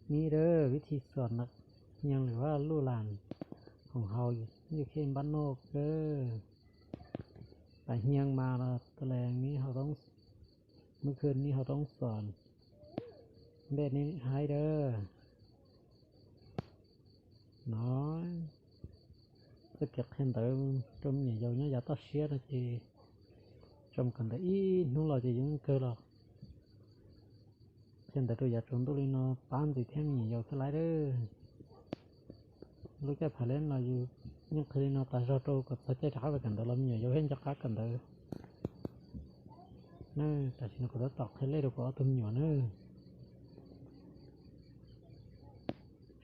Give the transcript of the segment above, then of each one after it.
Nib dawb vib thi xom nab, nyeej lwm vaj luj lam hoom haus yus khej npab noj dawb. Pam nyeej mas los tus les nib hauv roob, muaj khw nib hauv roob xom, npej nib haib dawb. No, txoj kev qhia ntawv rau me nyuam yaus nyob yav toj siab no ces tso mus kawm ntawv ib hnub los ces yeej kawg los. Qhia ntawv rau yav tsaus ntuj li no pab ntxiv thiab me nyuam yaus thiaj laiv dawb. Lub caij phav leb los yus yeej qhia li no tas zog rau kom txog caij rov qab kawm ntawv los me nyuam yaus thiaj nco qab kawm ntawv. Tam sim no kuv tab tom qhia lej rau kuv ob tug me nyuam na.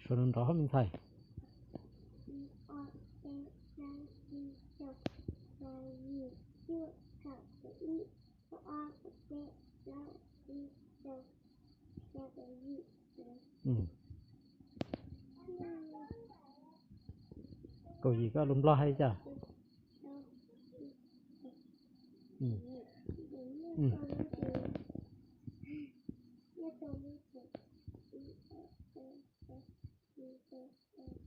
Suav nrov nrov hab me ntxhais. Kaum yim koj lus Nplog hais li cas?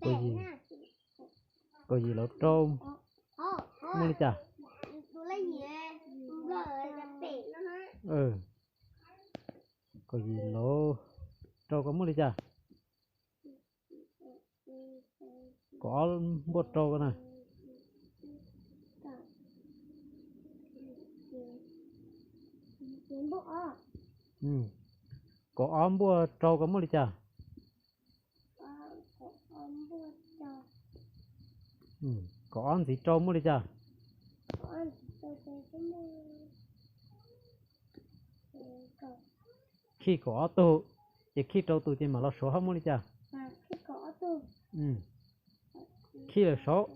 Kaum yim, kaum yim lov rau muaj li cas? Kaum yim lov rau koj muaj li cas? Kaum ob npuaj rau koj na. Kaum ob npuaj rau koj muaj li cas? Kaum ob ntxiv rau muaj li cas? Khij kaum ob tug, ces khij rau tus ces mam los suav hab muaj li cas? Khij lawm saud.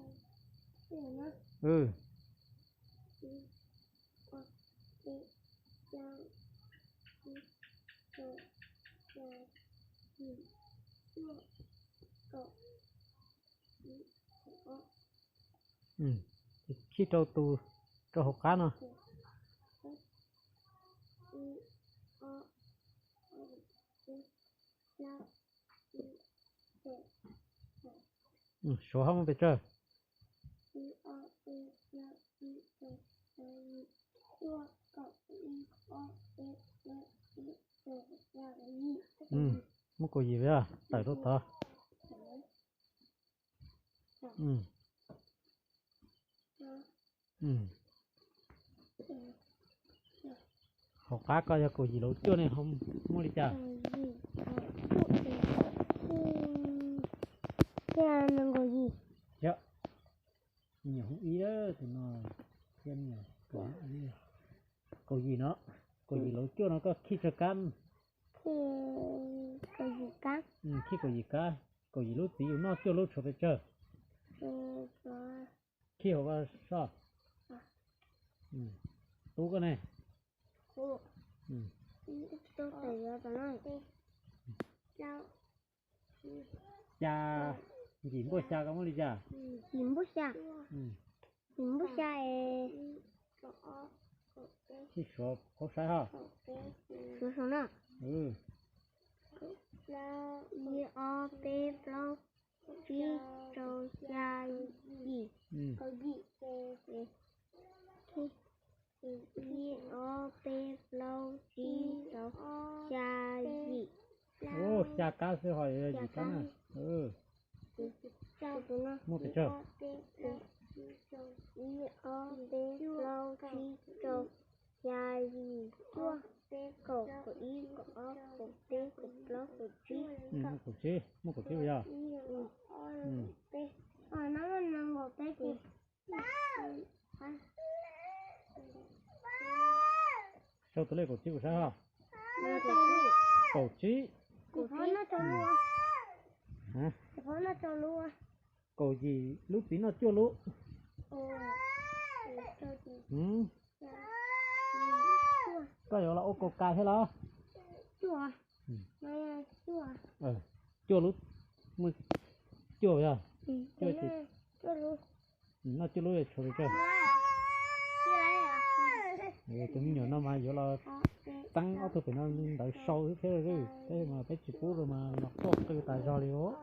Khij rau tus rau hauv qab no. Suav hab muaj pes tsawg? Muaj kaum yim, tawm rau tod. Hauv qab koj yog kaum yim lov cuaj ne, muaj li cas? Yog, me nyuam hu ib, tus no, kaum yim no, kaum yim lov cuaj no koj khij tsawg kab? Khij kaum yim kab. Kaum yim lub txiv yus noj cuaj lub tshuav pes tsawg? Khij hauv koj soj. Tub koj ne? Xya, yim npuaj xya koj muaj li cas? Yim npuaj xya. Yim npuaj xya es, khij suav qhov saib hos. Suav saum no. Ib, ob, peb, plaub, tsib, rau, xya, yim. Ib, ob, peb, plaub, tsib, rau, xya, yim. Xya kab xwb ho yog yim kab na. Muaj pes tsawg? Ib, ob, peb, plaub, tsib, rau, xya, yim, cuaj, kaum, kaum ib, kaum ob, kaum peb, kaum plaub, kaum tsib. Kaum tsib, muaj kaum tsib yog? Sau tus lej kaum tsib kuv saib hos. Kaum tsib. Kaum yim lub txiv noj cuaj lub. Koj yuav los ua kaus kais thiab los? Cuaj lub, cuaj yog? Noj cuaj lub tshuav pes tsawg? Tus me nyuam no mas yuav los txeeb ob tug pem no ntawd sau xwb thiab, tab sis mas peb tsis pub rau mas los quaj qw tas zog li os.